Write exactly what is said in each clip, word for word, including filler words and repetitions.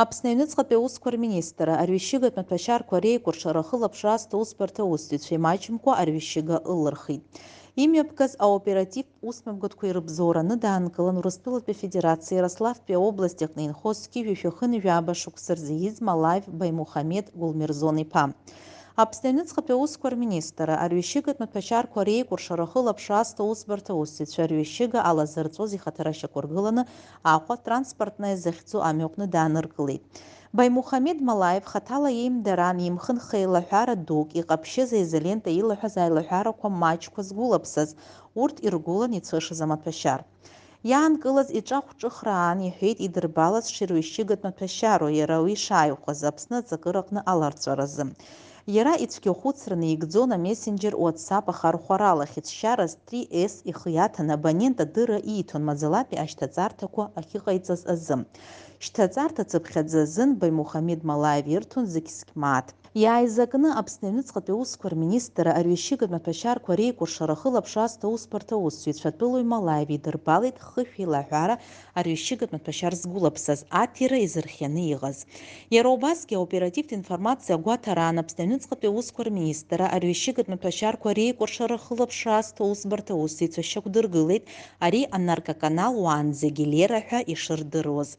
Аԥсны аҩныҵҟатәи аусқәа рминистрра арҩашьыгатә маҭәашьарқәа реикәыршара ахылаԥшра азҭо усбарҭа аусзуҩцәа имаҷымкәа арҩашьыга ылырхит. Имҩаԥгаз аоперативтә усмҩаԥгатәқәа ирыбзоураны даанкылан Урыстәылатәи Афедерациа Иарославтәи аобласть аҟны инхо зқьи жәшәи хынҩажәи жәаба шықәса рзы ииз Малаев Баимухамед Гулмирзон-иԥа. Аԥсны аҩныҵҟатәи аусқәа рминистрра арҩашьыгатә маҭәашьарқәа реикәыршара ахылаԥшра азҭо усбарҭа аусзуҩцәа арҩашьыга алазырҵәоз ихаҭара шьақәыргыланы Аҟәа транспортное захьӡу амҩаҟны дааныркылеит. Баимухамед Малаев хаҭала иеимдараан имхын хеилаҳәара дук, иҟаԥшьыз аизолента илаҳәаз аилаҳәарақәа маҷқәа згәылаԥсаз, урҭ иргәылан ицәышыз амаҭәашьар. Иаанкылаз иҿахәҿыхра аан иҳәеит идырбалаз ширҩашьыгатә маҭәашьароу, иара уи шааихәаз Аԥсны аҵакыраҟны аларҵәаразы. Иара ицәгьахәыцраны игӡон амессенџьер WhatsApp ахархәарала, хьыӡшьараз три эс ихы иаҭан абонент адырра ииҭон маӡалатәи ашьҭаҵарҭақәа ахьыҟаиҵаз азы. Шьҭаҵарҭа цыԥхьаӡа азын Баимухамед Малаев ирҭон зықьскь мааҭ. Иааизакны Аԥсны аҩныҵҟатәи аусқәа рминистрра арҩашьыгатә маҭәашьарқәа реикәыршара ахылаԥшра азҭо усбарҭа аусзуҩцәа атәылаҩ Малаев идырбалеит хышә еилаҳәара арҩашьыгатә маҭәашьар згәылаԥсаз аҭира изырхианы иҟаз. Иара убасгьы аоперативтә информациа агәаҭараан Аԥсны аҩныҵҟатәи аусқәа рминистрра арҩашьыгатә маҭәашьарқәа реикәыршара ахылаԥшра азҭо усбарҭа аусзуҩцәа шьақәдыргылеит ари анаркоканал уаанӡагьы Лера ҳәа ишырдыруаз.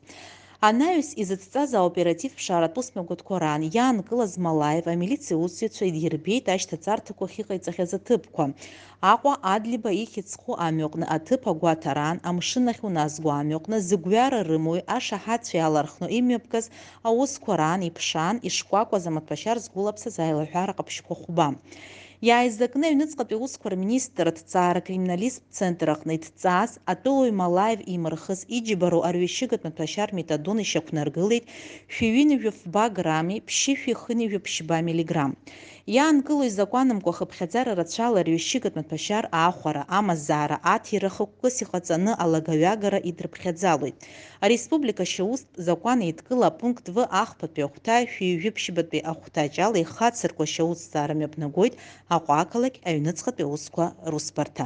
Анаҩс изыцҵаз аоператив ԥшааратә усмҩаԥгатәқәа раан иаанкылаз Малаев амилициа усзуҩцәа идирбеит ашьҭаҵарҭақәа ахьыҟаиҵахьаз аҭыԥқәа. Аҟәа Адлеиба ихьӡ зху амҩаҟны аҭыԥ агәаҭараан амшын ахь уназго амҩаҟны зыгәҩара рымоуи ашаҳаҭцәеи алархәны имҩаԥгаз аусқәа раан иԥшаан ишкәакәаз амаҭәашьар згәылаԥсаз аилаҳәара ҟаԥшьқәа хәба. Иааизакны аҩныҵҟатәи аусқәа рминистр аҭҵаара криминалисттә центр аҟны иҭҵааз атәылаҩ Малаев имырхыз иџьбароу арҩашьыгатә маҭәашьар метадон ишьақәнаргылеит шәи ҩынҩажәи фба грамми ԥшьышәи хынҩажәи ԥшьба миллиграмм. Иаанкылоу изакәанымкәа хыԥхьаӡара рацәала арҩашьыгатә маҭәашьар аахәара, амазаара, аҭира хықәкыс иҟаҵаны алагаҩагара идрыԥхьаӡалоит. Ареспублика ашьаустә закәан еидкыла апункт В ахԥатәи ахәҭа, шәи ҩажәи ԥшьбатәи ахәҭаҷ ала ихацырку ашьаусҭҵаара мҩаԥнагоит Аҟәа ақалақь аҩныҵҟатәи аусқәа русбарҭа.